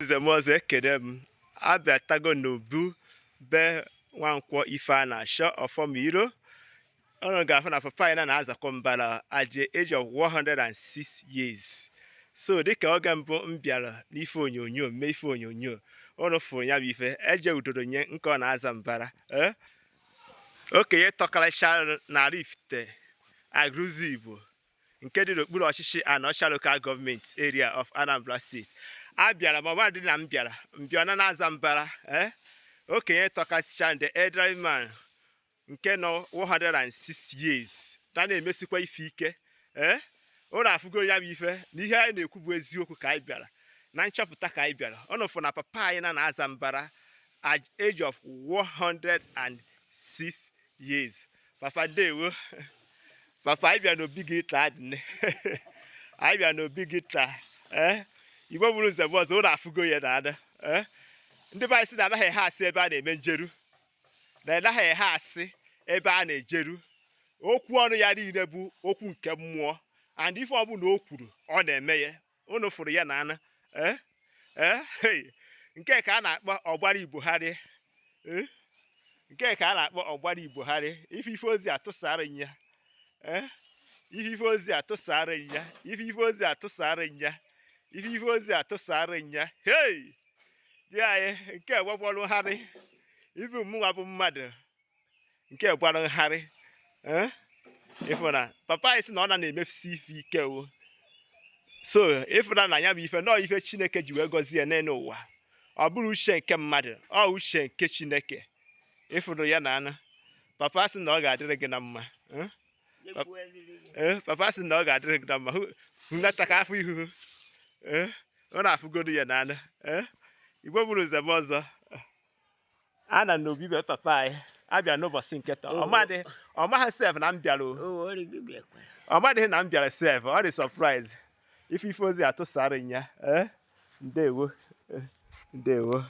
Nze m ọzọ, ekene m. Abịatago n'obu be Nwankwọ Ifeanachọ Ọfọmiro. Unu ga-afụ na papa anyị na-azakwa mbara at the age of 106 years. So dịka oge mbụ m bịara n'ife onyonyo, mee ife onyonyo, unu fụrụ ya bụ ife eje udoro nye nke ọ na-aza mbara. Ee, okenye tọkarịchara n'ala Ifite Agụlụzigbo nke dị n'okpuru ọchịchị Anaocha Local Government Area of Anambra State. Abịara ma ọ dị na m bịara mbịa na na-aza mbara. Ee, okenye tọkasịcha, the elderly man nke nọ 106 years na na-emesikwa ife ike. Ee, ụnụ afụgo ya bụ ife na ihe anyị na-ekwu bụ eziokwu ka anyị bịara na nchọpụta ka anyị bịara. Ụnụ fụ na papa anyị na na-aza mbara at age of 106 years. Papa, ndewo. Papa, anyị bịara n'obi gị taa dị nne. Anyị bịara n'obi gị taa. Ee, Igbo bụrụ nze bụ ọzọ, ụnụ afụgo ya na ada. Ee, ndị be anyị sị na anaghị eghe asị ebe a na-eme njeru, na anaghị eghe asị ebe a na-ejeru. Okwu ọnụ ya niile bụ okwu nke mmụọ, and ife ọbụla o kwuru, ọ na-eme ya. Unu fụrụ ya na ana. Ee, ee, hey. Nke ka a na-akpọ ọgbara Igbo gharị. Ee, nke ka a na-akpọ ọgbara Igbo gharị. Ife ife ozi atụsara ya. Ee, ife ife ozi atụsara ya. Ife ife ozi atụsara ya. Ife ife ozi atụsara ya. Hey, di anyị nke gbagbalụ ngharị. Ife mụnwa bụ mmadụ nke gbara ngharị. Ee, ịfụ na papa anyị sị na ọ na na-emefisi ife ike o. So ịfụna na ya bụ ife nọọ ife Chineke ji wee gọzie ya n'elu ụwa. Ọ bụrụ uche nke mmadụ, ọ uche nke Chineke. Ịfụrụ ya na anụ. Papa sị na ọ ga-adịrị gị na mma. Eh? Ee, papa sị na ọ ga-adịrị gị na mma. Hụnata ka afọ ihuhu. Ee, ọ na-afụgodu ya na anụ. Ee, Igbo bụrụ nze m ọzọ, a na n'obi be papa anyị abịa n'ụbọchị nke taa. Ọmadị ọmaghị sef na m bịara o. Ọmadịghị na m bịara sef. Ọ dị surprise. Ife ife ozi atụsara ya. Ee, ndewo. Ee, ndewo.